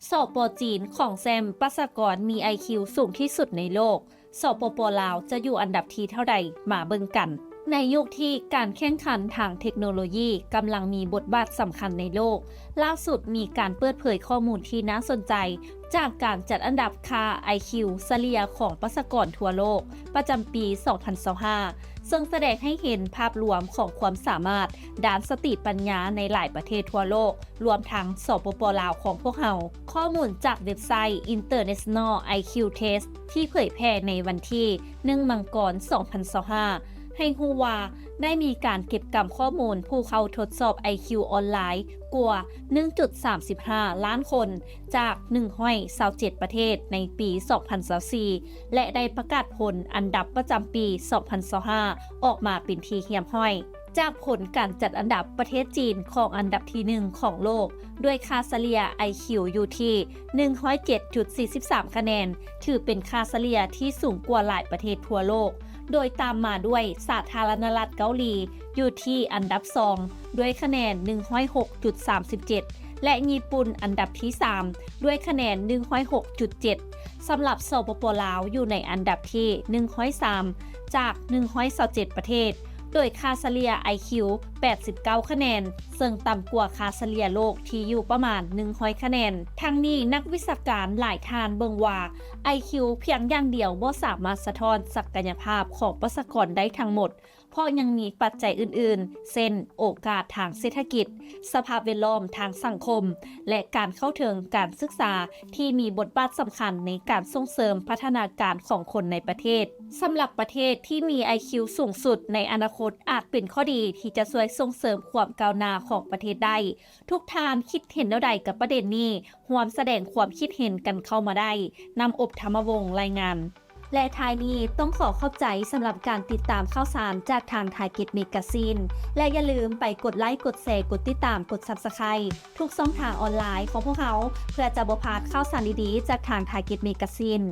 ສປ ຈີນ ຂອງແຊ້ມປະຊາກອນມີໄອຄິວສູງທີ່ສຸດໃນໂລກ, ສປປ ລາວ ຈະຢູ່ອັນດັບທີເທົ່າໃດ? ມາເບິ່ງກັນ. ໃນຍຸກທີ່ການແຂ່ງຂັນທາງເທັກໂນໂລຢີກຳລັງມີບົດບາດສຳຄັນໃນໂລກ, ລ່າສຸດມີການເປີດເຜີຍຂໍ້ມູນທີ່ໜ້າສົນໃຈ ຈາກການຈັດອັນດັບຄ່າໄອຄິວສະເລ່ຍຂອງປະຊາກອນທົ່ວໂລກ ປະຈຳປີສອງພັນຊາວຫ້າ ເຊິ່ງສະແດງໃຫ້ເຫັນພາບລວມຂອງຄວາມສາມາດດ້ານສະຕິປັນຍາໃນຫຼາຍປະເທດທົ່ວໂລກ, ລວມທັງ ສປປ ລາວ ຂອງພວກເຮົາ. ຂໍ້ມູນຈາກເວັບໄຊ International ໄອຄິວ Test ທີ່ເຜີຍແຜ່ໃນວັນທີໜຶ່ງ ມັງກອນ ສອງພັນຊາວຫ້າ ໃຫ້ຮູ້ວ່າໄດ້ມີການເກັບກຳຂໍ້ມູນຜູ້ເຂົ້າທົດສອບໄອຄິວອອນລາຍກວ່າໜຶ່ງຈຸດສາມສິບຫ້າລ້ານຄົນ ຈາກໜຶ່ງຮ້ອຍຊາວເຈັດປະເທດໃນປີສອງພັນຊາວສີ່ ແລະ ໄດ້ປະກາດຜົນອັນດັບປະຈຳປີສອງພັນຊາວຫ້າ ອອກມາເປັນທີ່ຮຽບຮ້ອຍ. ຈາກຜົນການຈັດອັນດັບ, ປະເທດຈີນຄອງອັນດັບທີໜຶ່ງຂອງໂລກ ດ້ວຍຄ່າສະເລ່ຍໄອຄິວຢູ່ທີ່ໜຶ່ງຮ້ອຍເຈັດຈຸດສີ່ສິບສາມຄະແນນ, ຖືເປັນຄ່າສະເລ່ຍທີ່ສູງກວ່າຫຼາຍປະເທດທົ່ວໂລກ, ໂດຍຕາມມາດ້ວຍສາທາລະນະລັດເກົາຫຼີ ຢູ່ທີ່ອັນດັບສອງ ດ້ວຍຄະແນນໜຶ່ງຮ້ອຍຫົກຈຸດສາມສິບເຈັດ ແລະ ຍີ່ປຸ່ນອັນດັບທີສາມ ດ້ວຍຄະແນນໜຶ່ງຮ້ອຍຫົກຈຸດເຈັດ. ສຳລັບ ສປປ ລາວ ຢູ່ໃນອັນດັບທີໜຶ່ງຮ້ອຍສາມ ຈາກໜຶ່ງຮ້ອຍຊາວເຈັດປະເທດ, ໂດຍຄ່າສະເລ່ຍໄອຄິວແປດສິບເກົ້າຄະແນນ, ເຊິ່ງຕ່ຳກວ່າຄ່າສະເລ່ຍໂລກທີ່ຢູ່ປະມານໜຶ່ງຮ້ອຍຄະແນນ. ທັງນີ້, ນັກວິຊາການຫຼາຍທ່ານເບິ່ງວ່າ ໄອຄິວພຽງຢ່າງດຽວບໍ່ສາມາດສະທ້ອນສັກກະຍະພາບຂອງປະຊາກອນໄດ້ທັງໝົດ, ເພາະຍັງມີປັດໄຈອື່ນໆ ເຊັ່ນ ໂອກາດທາງເສດຖະກິດ, ສະພາບແວດລ້ອມທາງສັງຄົມ ແລະ ການເຂົ້າເຖິງການສຶກສາ ທີ່ມີບົດບາດສຳຄັນໃນການສົ່ງເສີມພັດທະນາການຂອງຄົນໃນປະເທດ. ສຳລັບປະເທດທີ່ມີໄອຄິວສູງສຸດໃນອະນາຄົດ ອາດເປັນຂໍ້ດີທີ່ຈະຊ່ວຍສົ່ງເສີມຄວາມກ້າວໜ້າຂອງປະເທດໄດ້. ທຸກທ່ານຄິດເຫັນແນວໃດກັບປະເດັນນີ້? ຮ່ວມສະແດງຄວາມຄິດເຫັນກັນເຂົ້າມາໄດ້. ນ້ຳອົບ ທຳມະວົງ ລາຍງານ. ແລະ ທ້າຍນີ້ຕ້ອງຂໍຂອບໃຈສຳລັບການຕິດຕາມຂ່າວສານຈາກທາງ Target Magazine ແລະ ຢ່າລືມໄປກົດໄລ, ກົດແຊ, ກົດຕິດຕາມ, ກົດ Subscribe ທຸກຊ່ອງທາງອອນລາຍຂອງພວກເຮົາ ເພື່ອຈະບໍ່ພາດຂ່າວສານດີໆຈາກທາງ Target Magazine.